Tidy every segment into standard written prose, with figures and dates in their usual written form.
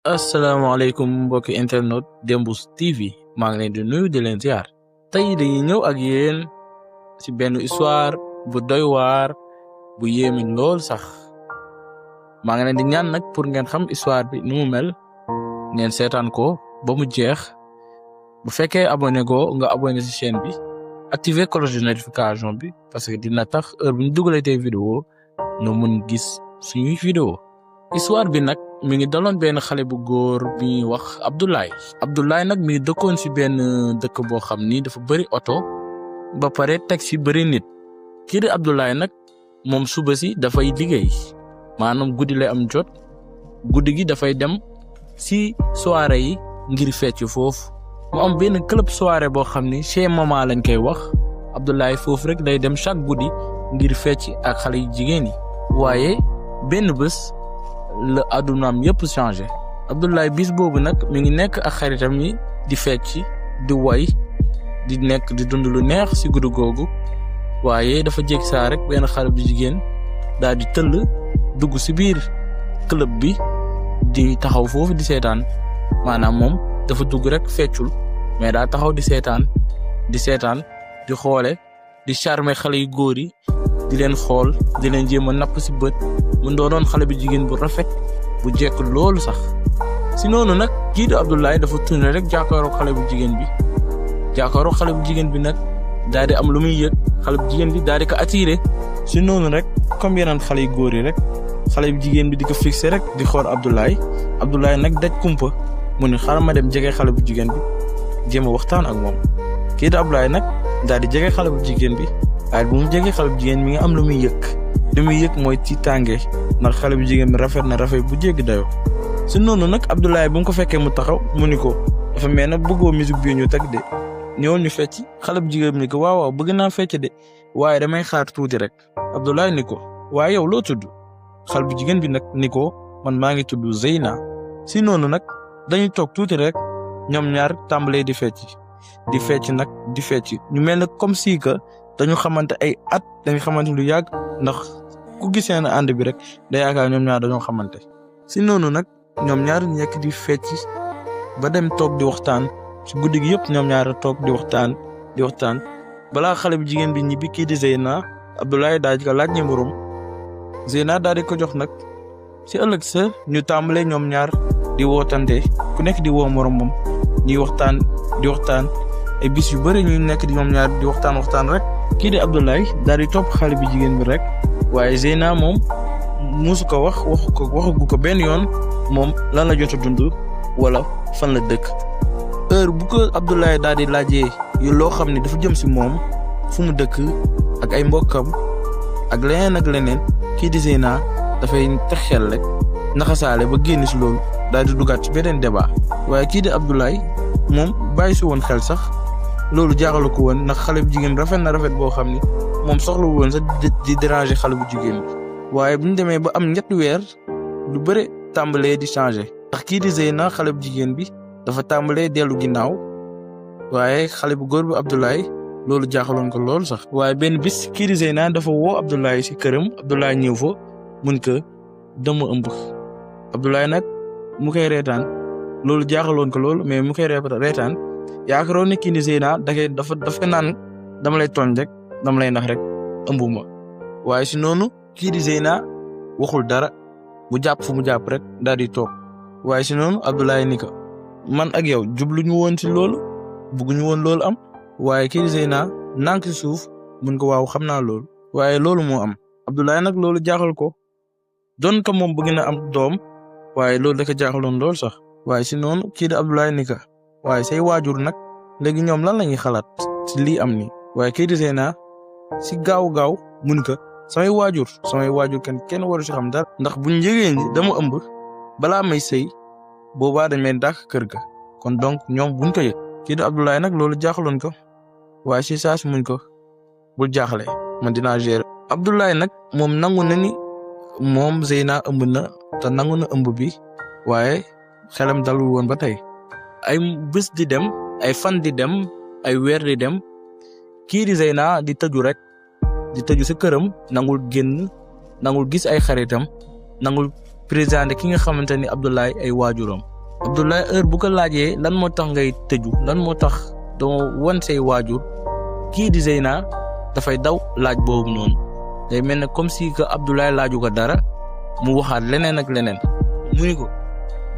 asalaamaaleykum mbokki internet Dembouz TV maa ngi leen di nuyu di leen ziar tey dañuy ñëw ak yéen ci benn histoire bu doy waar bu yéeme lool sax maa ngi leen di ñaan nag pour ngeen xam histoire bi nu mu mel ngeen seetaan ko ba mu jeex bu fekkee abonné go nga abonné ci chaîne bi activer cloche de notification bi parce que dina tax heure bu ñu dugalee tey vidéo nga mun gis suñuy vidéo histoire bi nag mi ngi daloon benn xale bu góor bi ñuy wax Abdoulaye nag mi ngi dëkkoon ci benn dëkk boo xam ni dafa bëri oto ba pare teg ci bëri nit kii di Abdoulaye nag moom suba si dafay liggéey maanaam guddi lay am jot guddi gi dafay dem ci soirée yi ngir fecc foofu mu am benn club soirée boo xam ni chez maman lañ koy wax Abdoulaye foofu rek day dem chaque guddi ngir fecc ak xale yu jigéen yi waaye benn bés la àddunaam yëpp changé Abdoulaye bis boobu nag mi ngi nekk ak xaritam yi di fecc di way di nekk di dund lu neex ci guddi googu waaye dafa jékki saa rek benn xale bu jigéen daal di tëll dugg ci biir club bi di taxaw foofu di seetaan maanaam moom dafa dugg rek feccul mais daa taxaw di seetaan di xoole di charmer xale yu góor yi di leen xool di leen jéem a napp ci bët mu doonoon xale bu jigéen bu rafet bu jekk loolu sax ci noonu nag kii di Abdoulaye dafa tourné rek jàkkaaroo xale bu jigéen bi nag daal di am lu muy yëg xale bu jigéen bi daal di ko attiré ci noonu rek comme yeneen xale yu góor yi rek xale bu jigéen bi di ko fixé rek di xool Abdoulaye nag daj kumpa mu ne xaaral ma dem jege xale bu jigéen bi jéem a waxtaan ak moom kii di Abdoulaye nag daal di jege xale bu jigéen bi waaye bu mu jege xale bu jigéen mi nga am lu muy yëg mooy tiitaange ndax xale bu jigéen bi rafet na rafet bu jéggi dayoo si noonu nag Abdoulaye bu mu ko fekkee mu taxaw mu ni ko dafa mel ne bëggoo musique bi ñu teg de ñëwal ñu fecc xale bu jigéen bi ni ko waaw bëgg naa fecc de waaye damay xaar tuuti rek Abdoulaye ni ko waaye yow loo tudd xale bu jigéen bi nag ni ko man maa ngi tudd Zeyna si noonu nag dañuy toog tuuti rek ñoom ñaar tàmbalee di fecc ñu mel ne comme si que dañu xamante ay at dañu xamante lu yàgg ndax ku gisee na ànd bi rek da yaakaar ñoom ñaar dañoo xamante si noonu nag ñoom ñaar nekk di fecc ba dem toog di waxtaan ci guddi gi yëpp ñoom ñaar toog di waxtaan balaa xale bu jigéen bi ñibbi kii di Zeyna Abdoulaye daal di ko laaj numérom Zeyna daal di ko jox nag si ëllëg sa ñu tàmbalee ñoom ñaar di wootante ku nekk di woo morom moom ñuy waxtaan ay bis yu bëri ñu nekk di ñoom ñaar di waxtaan rek kii di Abdoulaye daal di topp xale bi jigéen bi rek waaye Zeyna moom musu ko waxagu ko benn yoon moom lan la jot a dund wala fan la dëkk heure bu ko Abdoulaye daal di laajee yu loo xam ne dafa jëm ci moom fu mu dëkk ak ay mbokkam ak leneen kii di Zeyna dafay tax xel rek naxasaale ba génn ci loolu daal di dugaat ci beneen débat waaye kii di Abdoulaye moom bàyyi si woon xel sax loolu jaaxalu ko woon ndax xale bu jigéen rafet na rafet boo xam ni moom soxla woon sax di déranger xale bu jigéen bi waaye bu ñu demee ba am ñetti weer lu bëre tàmbalee di changer ndax kii di Zeyna xale bu jigéen bi dafa tàmbalee dellu ginnaaw waaye xale bu góor bu Abdoulaye loolu jaaxaloon ko loolu sax waaye benn bis kii di Zeyna dafa woo Abdoulaye ci këram Abdoulaye ñëw fa mun ko dama ëmb Abdoulaye nag mu koy reetaan loolu jaaxaloon ko loolu mais mu koy reetaan yaakaaroon ne kii di Zeyna dafa naan dama lay tooñ rek dama lay nax rek ëmbuma waaye si noonu kii di Zeyna waxul dara mu jàpp fu mu jàpp rek daal di toog waaye si noonu Abdoulaye ni ko man ak yow jubluñu woon si loolu bëgguñu woon loolu am waaye kii di Zeyna nànk si suuf mun ko waaw xam naa loolu waaye loolu moo am Abdoulaye nag loolu jaaxal ko doon ko moom bëgg na am doom waaye loolu da ko jaaxaloon loolu sax waaye si noonu kii di Abdoulaye ni ko waaye say waajur nag léegi ñoom lan la ñuy xalaat ci lii am ni waaye kii di Zeyna si gaaw mun ko samay waajur kenn waru si xam dara ndax buñ yëgee ni dama ëmb balaa may sëy boobaa dañ may dàq kër ga kon donc ñoom buñ ko yëg kii di Abdoulaye nag loolu jaaxaloon ko waaye si saa si muñ ko bul jaaxle man dinaa gérer Abdoulaye nag moom nangu na ni moom Zeyna ëmb na te nangu na ëmb bi waaye xelam dalul woon ba tey ay bés di dem ay fan di dem ay weer di dem kii di Zeyna di tëju sa këram nangul génn nangul gis ay xaritam nangul présenté ki nga xamante ni Abdoulaye ay waajuram Abdoulaye heure bu ko laajee lan moo tax ngay tëju lan moo tax doo wan say waajur kii di Zeyna dafay daw laaj boobu noonu day mel ne comme si que Abdoulaye laaju ko dara mu waxaat leneen ak leneen mu ni ko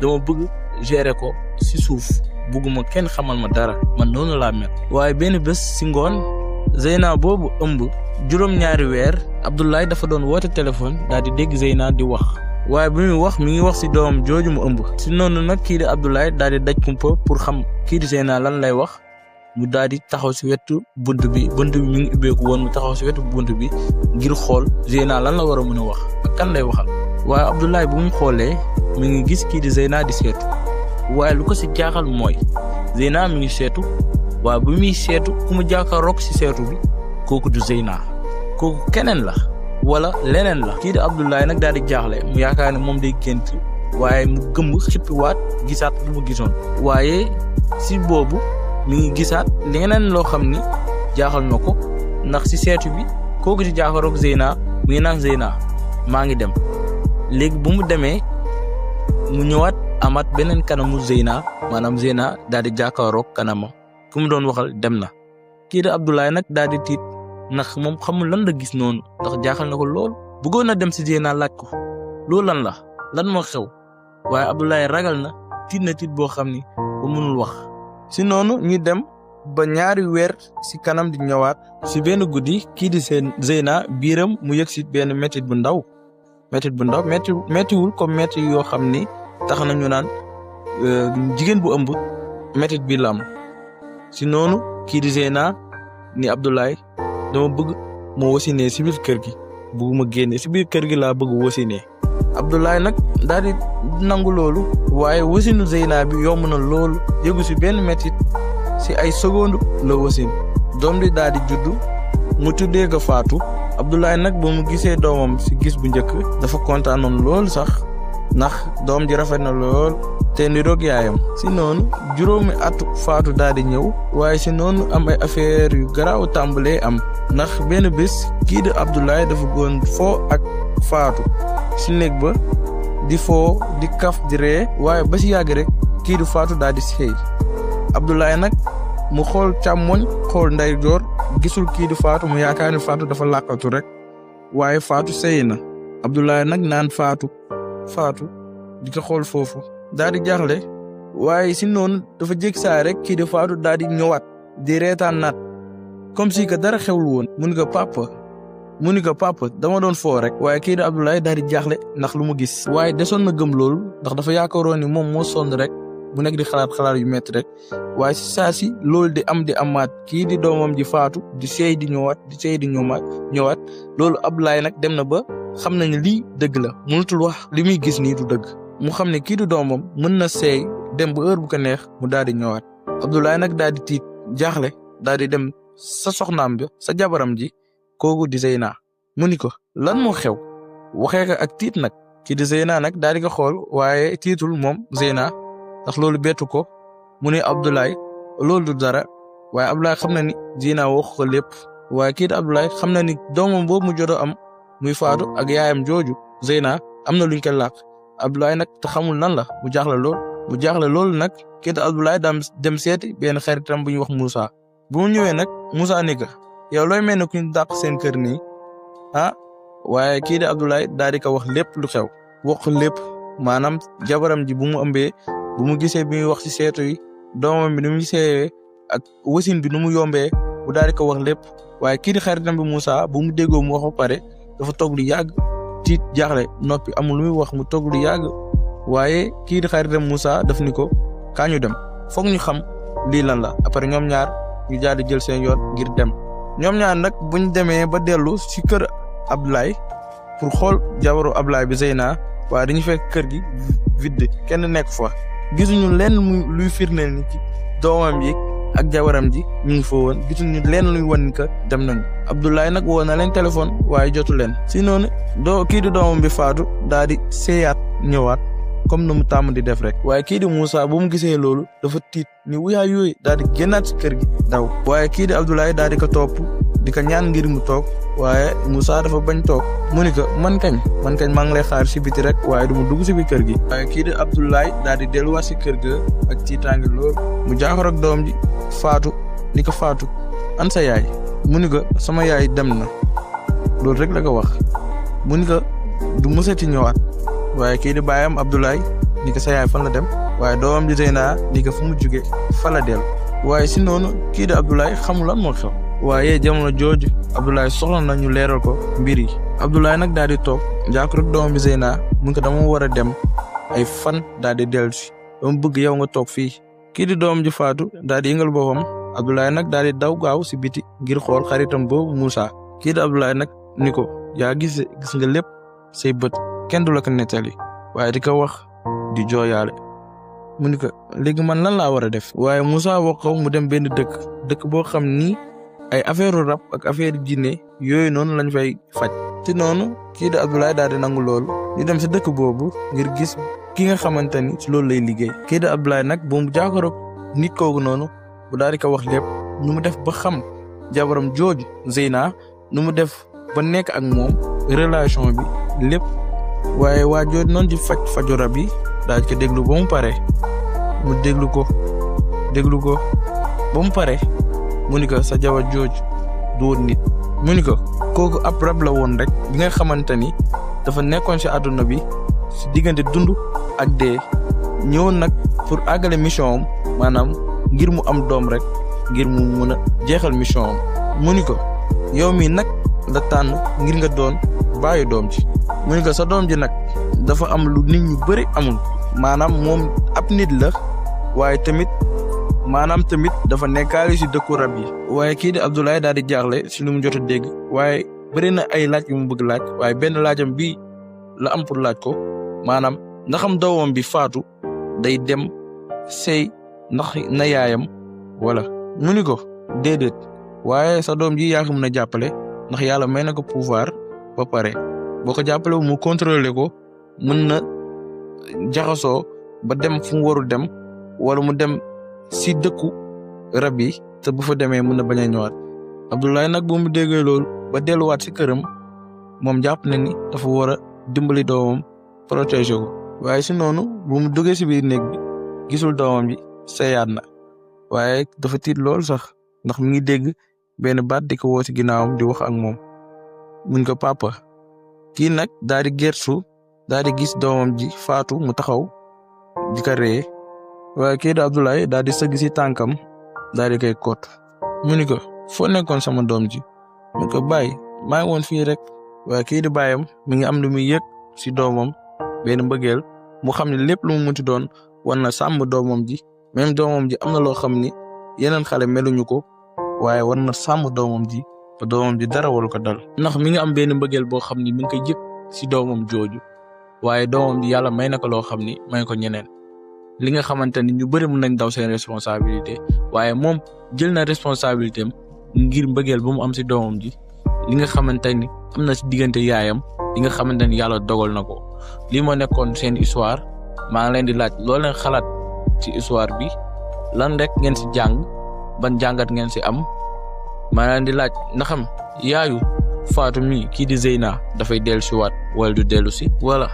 dama bëgg gérer ko si suuf bëgguma kenn xamal ma dara man noonu laa mel. waaye benn bés si ngoon Zeyna boobu ëmb juróom-ñaari weer Abdoulaye dafa doon woote téléphone daal di dégg Zeyna di wax waaye bi muy wax mi ngi wax si doomam jooju mu ëmb. si noonu nag kii di Abdoulaye daal di daj kumpa pour xam kii di Zeyna lan lay wax mu daal di taxaw si wetu bunt bi mi ngi ubbeeku woon mu taxaw si wetu bunt bi ngir xool Zeyna lan la war a mën a wax ak kan lay waxal. waaye Abdoulaye bu mu xoolee mi ngi gis kii di Zeyna di seetu waaye lu ko si jaaxal mooy Zeyna mi ngi seetu waaye bu muy seetu ku mu jàkkaarloog si seetu bi kooku du Zeyna kooku keneen la wala leneen la. kii di Abdoulaye nag daal di jaaxle mu yaakaar ne moom day gént waaye mu gëmm xippiwaat gisaat lu mu gisoon waaye si boobu mi ngi gisaat leneen loo xam ni jaaxal na ko ndax si seetu bi kooku di jàkkaarloog Zeyna mi ngi naan Zeyna maa ngi dem. léegi bu mu demee mu ñëwaat amaat beneen kanamu Zeyna maanaam Zeyna daal di jàkkaaroog kanama ku mu doon waxal dem na. kii di Abdoulaye nag daal di tiit ndax moom xamul lan la gis noonu ndax jaaxal na ko lool bëggoon na dem si Zeyna laaj ko loolu lan la lan moo xew waaye Abdoulaye ragal na tiit boo xam ni ba mënul wax. si noonu ñu dem ba ñaari weer si kanam di ñëwaat si benn guddi kii di Zeyna biiram mu yëg si benn métit bu ndaw méttiwul comme métti yoo xam ni tax na ñu naan jigéen bu ëmb métit bi la am. si noonu kii di Zeyna ni Abdoulaye dama bëgg moo wasinee si biir kër gi bëgguma génne si biir kër gi laa bëgg wasinee. Abdoulaye nag daal di nangu loolu waaye wasinu Zeyna bi yomb na loolu yëgu si benn métit si ay seconde la wasin doom di daal di juddu mu tuddee ko Fatou. Abdoulaye nag ba mu gisee doomam si gis bu njëkk dafa kontaanoon lool sax ndax doom ji rafet na lool te niroog yaayam. si noonu juróomi atu Fatou daal di ñëw waaye si noonu am ay affaire yu garaaw tàmbalee am ndax benn bés kii di Abdoulaye dafa goon foo ak Fatou si néeg ba di foo di kaf di ree waaye ba si yàgg rek kii di Fatou daal di sëy. Abdoulaye nag mu xool càmmoñ xool ndeyjoor gisul kii di Fatou mu yaakaar ne Fatou dafa làkkatu rek waaye Fatou sëy na. Abdoulaye nag naan Fatou di ko xool foofu daal di jaaxle waaye si noonu dafa jég saa rek kii di Fatou daal di ñëwaat di reetaan naat comme si que dara xewul woon. mu ni ko papa dama doon foo rek waaye kii di Abdoulaye daal di jaaxle ndax lu mu gis waaye desoon na gëm loolu ndax dafa yaakaaroon ni moom moo sonn rek bu nekk di xalaat yu métti rek waaye si saa si loolu di amaat kii di doomam ji Fatou di seey di ñëwaat loolu Abdoulaye nag dem na ba xam nañ lii dëgg la mënatul wax li muy gis nii du dëgg mu xam ne kii di doomam mën na seey dem ba heure bu ko neex mu daal di ñëwaat. Abdoulaye nag daal di tiit jaaxle daal di dem sa soxnaam bi sa jabaram ji kooku di Zeyna mu ni ko lan moo xew waxee ko ak tiit nag kii di Zeyna nag daal di ko xool waaye tiitul moom Zeyna ndax loolu bettu ko mu ne Abdoulaye loolu du dara waaye Abdoulaye xam na ni Zeyna wax ko lépp waaye kii di Abdoulaye xam na ni doomam boobu mu jot a am muy Fatou ak yaayam jooju Zeyna am na luñ ko làq. Abdoulaye nag te xamul nan la mu jaaxle loolu nag kii di Abdoulaye dem seeti benn xaritam bu ñuy wax Moussa. bu mu ñëwee nag Moussa ni ko yow looy mel ne ku ñu dàq seen kër nii waaye kii di Abdoulaye daal di ko wax lépp lu xew wax lépp maanaam jabaram ji bu mu ëmbee bu mu gisee bi muy wax ci seetu yi doomam bi ni mu seeyee ak wasin bi nu mu yombee bu daal di ko wax lépp waaye kii di xaritam bi Moussa bu mu déggoo mu wax ba pare dafa toog lu yàgg tiit jaaxle noppi amul lu muy wax mu toog lu yàgg waaye kii di xaritam Moussa daf ni ko kaa ñu dem foog ñu xam lii lan la après ñoom ñaar ñu daal di jël seen yoon ngir dem. ñoom ñaar nag buñ demee ba dellu ci kër Abdoulaye pour xool jabaru Abdoulaye bi Zeyna waaye dañu fekk kër gi vide kenn nekk fa gisuñu lenn luy firndeel ni ci doomam yi ak jabaram ji ñu ngi fa woon gisuñu lenn luy wan ni que dem nañu. Abdoulaye nag woo na leen téléphone waaye jotu leen si noonu kii di doomam bi Fatou daal di seeyaat ñëwaat comme nu mu tàmm di def rek waaye kii di Moussa bu mu gisee loolu dafa tiit ni wuyaa yooyu daal di génnaat si kër gi daw waaye kii di Abdoulaye daal di ko topp di ko ñaan ngir mu toog waaye Moussa dafa bañ toog mu ni ko man kañ maa ngi lay xaar si biti rek waaye du mu dugg si biir kër gi. waaye kii di Abdoulaye daal di delluwaat si kër ga ak tiitaange lool mu jaaxar ak doom ji Fatou ni ko Fatou an sa yaay mu ni ko sama yaay dem na loolu rek la ko wax mu ni ko du mësati ñëwaat waaye kii di baayam Abdoulaye ni ko sa yaay fan la dem waaye doomam di Zeyna ni ko fu mu jóge fa la dellu waaye si noonu kii di Abdoulaye xamul lan moo xew waaye jamono jooju Abdoulaye soxla na ñu leeral ko mbir yi Abdoulaye nag daal di toog jàkk rek doomam bi Zeyna mu ngi ko dama war a dem ay fan daal di dellu si dama bëgg yow nga toog fii kii di doom ji Fatou daal di yëngal boppam Abdoulaye nag daal di daw gaaw si biti ngir xool xaritam boobu Moussa kii di Abdoulaye nag ni ko yaa gis nga lépp say bët kenn du la ko nettali waaye di ko wax di jooyaale mu ni ko léegi man lan laa war a def waaye Moussa wax ko mu dem benn dëkk boo xam ni ay affaire rab ak affaire jinne yooyu noonu lañ fay faj te noonu kii di Abdoulaye daal di nangu loolu ñu dem si dëkk boobu ngir gis ki nga xamante ni ci loolu lay liggéey kii di Abdoulaye nag bu mu jàkkaarloog nit kooku noonu bu daal di ko wax lépp nu mu def ba xam jabaram jooju Zeyna nu mu def ba nekk ak moom relation bi lépp waaye waa jooju noonu di faju rab yi daal di ko déglu ba mu pare mu déglu ko ba mu pare mu ni ko sa jabar jooju du woon nit mu ni ko kooku ab rab la woon rek bi nga xamante ni dafa nekkoon si àdduna bi si diggante dund ak dee ñëwoon nag pour àggale mission am maanaam ngir mu am doom rek ngir mu mun a jeexal mission am mu ni ko yow mii nag la tànn ngir nga doon bàyyi doom ji mu ni ko sa doom ji nag dafa am lu nit ñu bëri amul maanaam moom ab nit la waaye tamit dafa nekkaale si dëkku rab yi waaye kii di Abdoulaye daal di jaaxle si lu mu jot a dégg waaye bëri na ay laaj yu mu bëgg laaj waaye benn laajam bii la am pour laaj ko maanaam ndaxam doomam bi Fatou day dem sey ndax na yaayam wala mu ni ko déedéet waaye sa doom ji yaa ko mën a jàppale ndax yàlla may na ko pouvoir ba pare boo ko jàppale mu contrôler ko mën na jaxasoo ba dem fu mu warul dem wala mu dem si dëkku rab yi te bu fa demee mën na bañ a ñëwaat Abdoulaye nag bu mu déggee loolu ba delluwaat si këram moom jàpp na ni dafa war a dimbali doomam protéger ko waaye si noonu bu mu duggee si biir néeg bi gisul doomam ji seeyaat na waaye dafa tiit lool sax ndax mi ngi dégg benn baat di ko woo si ginnaawam di wax ak moom mun ko papa kii nag daal di gersu daal di gis doomam ji Fatou mu taxaw di ko ree waaye kii di Abdoulaye daal di sëgg si tànkam daal di koy kot mu ni ko foo nekkoon sama doom ji mu ko bàyyi maa ngi woon fii rek waaye kii di bàyyam mi ngi am lu muy yëg si doomam benn mbëggeel mu xam ne lépp lu mu munti doon war na sàmm doomam ji même doomam ji am na loo xam ni yeneen xale meluñu ko waaye war na sàmm doomam ji ba doomam ji dara waru ko dal ndax mi ngi am benn mbëggeel boo xam ni mi ngi koy yëg si doomam jooju waaye doomam ji yàlla may na ko loo xam ni may ko ñeneen li nga xamante ni ñu bëri mën nañ daw seen responsabilité waaye moom jël na responsabilité am ngir mbëggeel bu mu am si doomam ji li nga xamante ni am na si diggante yaayam li nga xamante ni yàlla dogal na ko lii moo nekkoon seen histoire maa ngi leen di laaj loolu leen xalaat ci histoire bi lan rek ngeen si jàng ban jàngat ngeen si am maa ngi leen di laaj ndaxam yaayu Fatou mi kii di Zeyna dafay dellu si waat wala du dellu si wala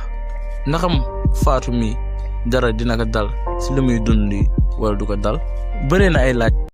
ndaxam Fatou mi dara dina ko dal si li muy dund wala du ko dal bëri na ay laaj